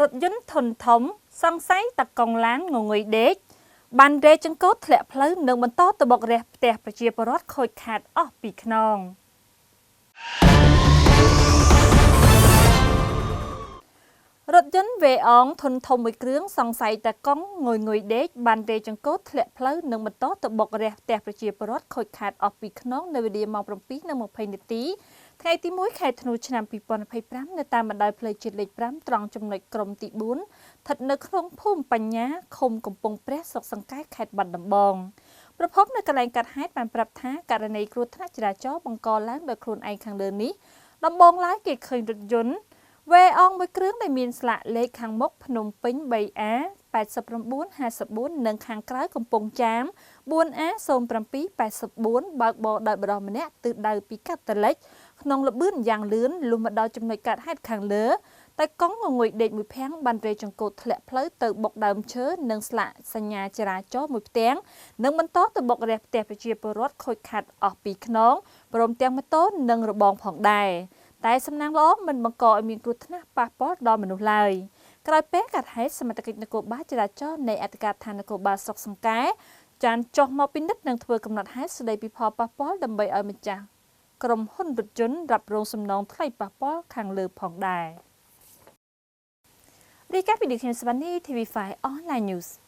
រថយន្តធុនធំសង្ស័យតកង់ឡានងងុយដេកបានរែចង្កូតធ្លាក់ផ្លូវនិងបន្តទៅបុករះផ្ទះប្រជាពលរដ្ឋខូចខាតអស់ពីខ្នងរថយន្តវេអងធុនធំមួយគ្រឿងសង្ស័យតកង់ងុយងុយដេកបានរែចង្កូតធ្លាក់ផ្លូវនិងបន្តទៅបុករះផ្ទះប្រជាពលរដ្ឋខូចខាតអស់ពីខ្នងនៅវេលាម៉ោង7:20នាទីថ្ងៃទី1ខែធ្នូឆ្នាំ2025នៅតាមបណ្ដោយផ្លូវជាតិលេខ5ត្រង់ចំណុចក្រុមទី4ស្ថិតនៅក្នុងភូមិបញ្ញាឃុំកំពង់ព្រះស្រុកសង្កែខេត្តបាត់ដំបងប្រភពនៅកន្លែងកាត់ហេតុបានប្រាប់ថាករណីគ្រោះថ្នាក់ចរាចរណ៍បង្កឡើងដោយខ្លួនឯងខាងលើនេះដំបូងឡើយគេឃើញរថយន្តវេអងមួយគ្រឿងដែលមានស្លាកលេខខាងមុខភ្នំពេញ 3A 8954និងខាងក្រៅកំពង់ចាម 4A 0784បើកបរដោយបុរសម្នាក់ទិសដៅពីកាតូលិកក្នុងល្បឿនយ៉ាងលឿនលុះមកដល់ចំណុចកាត់ហេតុខាងលើតែកង់ងងុយដេកមួយភាំងបានរេចង្កូតធ្លាក់ផ្លូវទៅបុកដើមឈើនិងស្លាកសញ្ញាចរាចរណ៍មួយផ្ទាំងនិងបន្តទៅបុករះផ្ទះប្រជាពលរដ្ឋខូចខាតអស់ពីខ្នងព្រមទាំងម៉ូតូនិងរបងផងដែរតែសំណាងល្អមិនបង្កឲ្យមានគ្រោះថ្នាក់ប៉ះពាល់ដល់មនុស្សឡើយក្រោយពេលកាត់ហេតុសមត្ថកិច្ចនគរបាលចរាចរណ៍នៃអធិការដ្ឋាននគរបាលស្រុកសង្កែចានចុះមកពិនិត្យនិងធ្វើកំណត់ហេតុស្ដីពីផលប៉ះពាល់ដើម្បីឲ្យម្ចាស់ក្រុមហ៊ុនរថយន្តរ៉ាប់រងសំណងថ្លៃប៉ះពាល់ខាងលើផងដែររាយការណ៍ពីឌីខ្ញុំសវណ្ណី TV5 Online News។